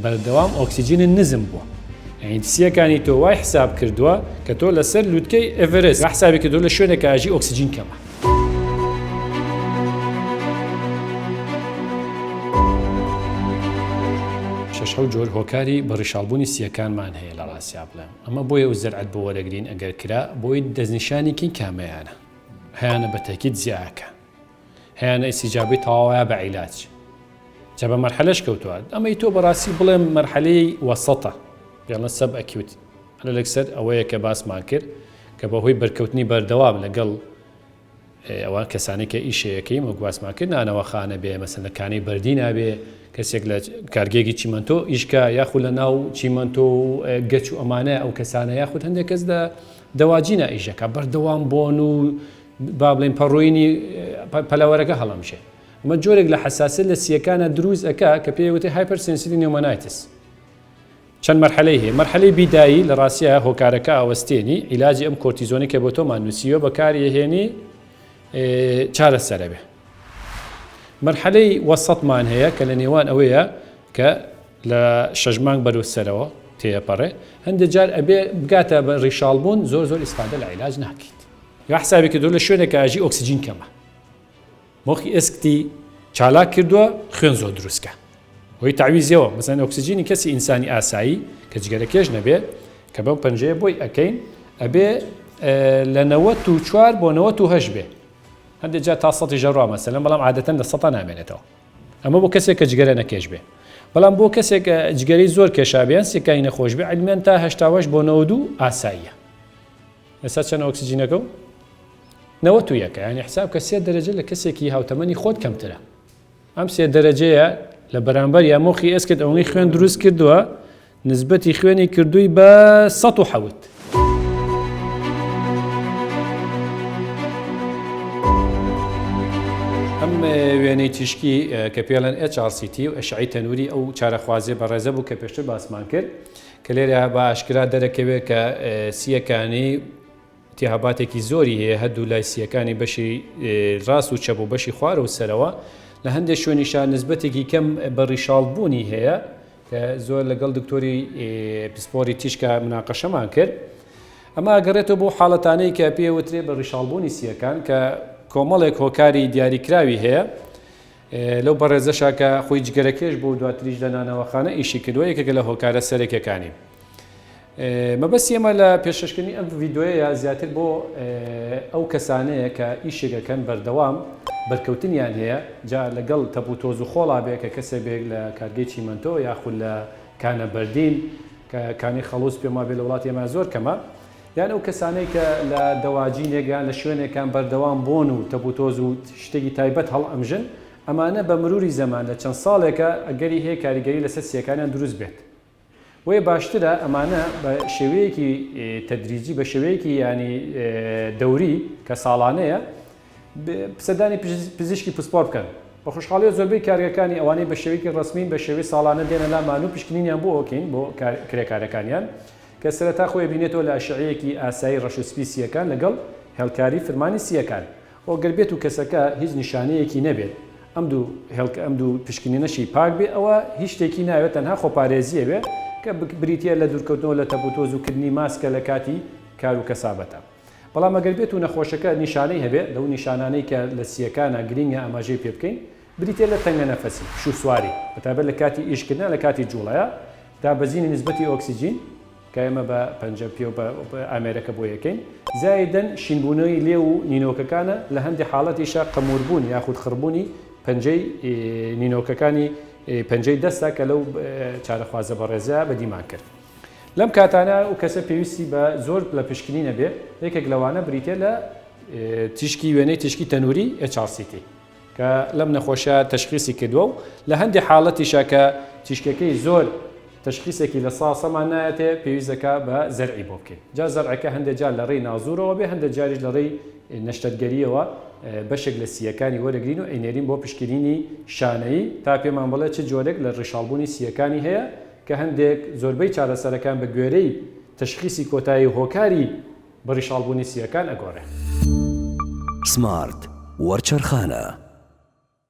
بەردەوام ئۆکسجینت نزم بووە. یانی سییەکانی تۆ وای حساب کردووە کە تۆ لەسەر لوتکەی ئێڤەرێست وا حسابی کردووە لە شوێنێک کە ئەژی ئۆکسجین کەمە. شەش حەوت جۆر هۆکاری بەڕیشاڵبوونی سییەکانمان هەیە لە ڕاستیا بڵێم ئەمە بۆیە ئەو زەرعەت بۆ وەرەگرین ئەگەر کرا بۆی دەستنیشانی کەین کامەیانە هەیانە بە تەکید زیاکە هەیانە ئیستیجابەی تەواوە بە عیلاج جا بە مەرحەلەش کەوتووە ئەمەی تۆ بەڕاستی بڵێم مەرحەلەی وەسەتە پێڵە subacute هەر لەسەر ئەوەیە کە باسمان کرد کە بەهۆی بەرکەوتنی بەردەوام لەگەڵ ئەوە کەسانی کە ئیشەیەکەی وەک باسمان کرد نانەوەخانە بێ مەسەن لە کانەی بەردی نابێ کەسێک لە کارگێکی چیمەنتۆ ئیشکا یاخود لە ناو چیمەنتۆ و گەچ و ئەمانە ئەو کەسانە یاخود هەندێک کەس لە دەواجینە ئیشەکە بەردەوام بۆن و با بڵێین پەڕۆینی پەلەوەرەکە هەڵەمژێ ئەمە جۆرێک لە حەساسیەت لە سییەکانە دروست ئەکا کە پێی وتێ hypersensitivity pneumonitis چەند مەرحەلەی هەیە مەرحەلەی بیدایی لە ڕاستیە هۆکارەکە ئاوەستێنی عیلاجی ئەم کۆرتیزۆنی کە بۆ تۆمان نووسیوە بەکاری ئەهێنی چارەسەرە بێ مەرحەلەی وەسەتمان هەیە کە لە نێوان ئەوەیە کە لە شەش مانگ بەرەو سەرەوە تێپەڕێ هەندێک جار ئەبێ بگاتە بە ڕیشاڵبوون زۆر زۆر ئیسفادە لە عیلاج ناکەیت یا حسابی کردووە لە شوێنێک کە ئاژی ئۆکسجین کەمە مۆخی ئێسکتی چالاک کردووە خوێن زۆر دروستکە هۆی تعویزیەوە مەسەن ئۆکسجینی کەسی ئینسانی ئاسایی کە جگەرە کێش نەبێ کە بەم پەنجەیە بۆی ئەەکەین ئەبێ لە 94 بۆ 98 بێ هەندێک جار تا سەتی ژەڕوا مەسەلەن بەڵام عادەتەن لە سەتا نامێنێتەوە ئەمە بۆ کەسێک کە جگەرە نەکێش بێ بەڵام بۆ کەسێک جگەرەی زۆر کێشابیان سێکانی نەخۆش بێ علمیان تا هەشتاوەش بۆ 92 ئاساییە ئێستا چەند ئۆکسجینەکە و نەوەت و یەکە یانی حساب کە سێ دەرەجە لە کەسێکی هاوتەمەنی خۆت کەمترە ئەم سێ دەرەجەیە لە بەرامبەر یا مۆخی ئێسکت ئەوەی خوێن دروست کردووە نسبەتی خوێنی کردووی بە 107. ئەم وێنەی تیشکی کە پێڵێن HRCT و ئەشعەی تەنوری ئەو چارەخوازیە بەڕێزە بوو کە پێشتر باسمان کرد کە لێرە بە ئاشکرا دەرەکەوێت کە سییەکانی التهاباتێکی زۆری هەیە هەردوو لای سییەکانی بەشی ڕاست و چەپ و بەشی خوارە و سەرەوە لە هەندێک شوێنیشا نسبەتێکی کەم بە ڕیشاڵ بوونی هەیە کە زۆر لەگەڵ دکتۆری پسپۆری تیشکا مناقەشەمان کرد ئەمە ئەگەڕێتەوە بۆ حاڵەتانەی کە پێوترێ بە ڕیشاڵبوونی سییەکان کە کۆمەڵێک هۆکاری دیاریکراوی هەیە لەو بەڕێزەشا کە خۆی جگەرەکێش بوو دواتریش لە نانەواخانە ئیشی کردووە یەکێکە لە هۆکارە سەرەکیەکانی. مەبەستی ئێمە لە پێشکەشکردنی ئەم ڤیدۆیەیە زیاتر بۆ ئەو کەسانەیە کە ئیشێک ئەکەن بەردەوام بەرکەوتنیان هەیە جا لەگەڵ تەپ و تۆز و خۆڵا بێ کە کەسێک بێت لە کارگەی چیمەنتۆ یاخود لە کانە بەردین کە کانی خەڵوز پێم وابێ لە وڵاتی ئێمە زۆر کەمە یان ئەو کەسانەی کە لە دەواجینێک یان لە شوێنێکان بەردەوام بۆن و تەپ و تۆز و شتێکی تایبەت هەڵئەمژن ئەمانە بە مروری زەمان لە چەند ساڵێکە ئەگەری هەیە کاریگەری لەسەر سییەکانیان دروست بێت بۆیە باشترە ئەمانە بە شێوەیەکی تەدریجی بە شێوەیەکی ینی دەوری کە ساڵانەیە سەردانی پزیشکی پسپۆر بکەن. بە خۆشحاڵیەوە زۆربەی کارگەکانی ئەوانەی بە شێوەیەکی ڕەسمین بە شێوەی ساڵانە دێنە لامان و پشکنینیان بۆ ئەکەین بۆ کرێکارەکانیان کە سەرەتا خۆی ئەبینێتەوە لە ئەشعەیەکی ئاسایی ڕەش و سپی سییەکان لەگەڵ هێڵکاری فرمانی سییەکان و گەر بێت و کەسەکە هیچ نیشانەیەکی نەبێت ئەم دوو هێڵکە ئەم دوو پشکنینەشی پاک بێ ئەوە هیچ شتێکی ناوێت تەنها خۆپارێزیە بێ کە بریتیە لە دوورکەوتنەوە لە تەپ و تۆز و کردنی ماسکە لە کاتی کار و کەسابەتە. بەڵام ئەگەر بێت و نەخۆشەکە نیشانەی هەبێت، لەو نیشانانەی کە لە سییەکانا گرینگە ئاماژەی پێ بکەین، بریتیە لە تەنگەنەفەسی، پشووسواری، بەتایبەت لە کاتی ئیشکردنا لە کاتی جوڵەیا، دابەزینی نسبەتی ئۆکسجین، کە ئێمە بە پەنجە پێ و بە ئامێرەکە بۆی ئەکەین، زایدەن شینبوونەوەی لێو و نینۆکەکانە، لە هەندێ حاڵەتیشا قەمووربوون یاخود خڕبوونی پەنجەی نینۆکەکانی پەنجەی دەستە کە لەو چارەخوازە بەڕێزە بەدیمان کرد. لەم کاتانە ئەو کەسە پێویستی بە زۆر لە پشکنین ئەبێ، یەکێک لەوانە بریتیە لە تیشکی وێنەی تیشکی تەنوری HRCT کە لەم نەخۆشە تەشخیسی کردووە و لە هەندێک حاڵەتیشە کە تیشکەکەی زۆر تەشخیسێکی لە ساسەمان نایەتێ پێویست دەکا بە زەرعی بۆ بکەین جا زەرعەکە هەندێک جار لە ڕێی نازوورەوە بێ هەندێک جاریش لە ڕێی نەشتەرگەریەوە بەشێک لە سییەکانی وەرەگرین و ئەینێرین بۆ پشکنینی شانەیی تا پێمان بڵێ چ جۆرێک لە ڕیشاڵبوونی سییەکانی هەیە کە هەندێک زۆربەی چارەسەرەکان بە گوێرەی تەشخیسی کۆتایی و هۆکاری بە ڕیشاڵبوونی سییەکان ئەگۆڕێ. سمارت وەرچەرخانە.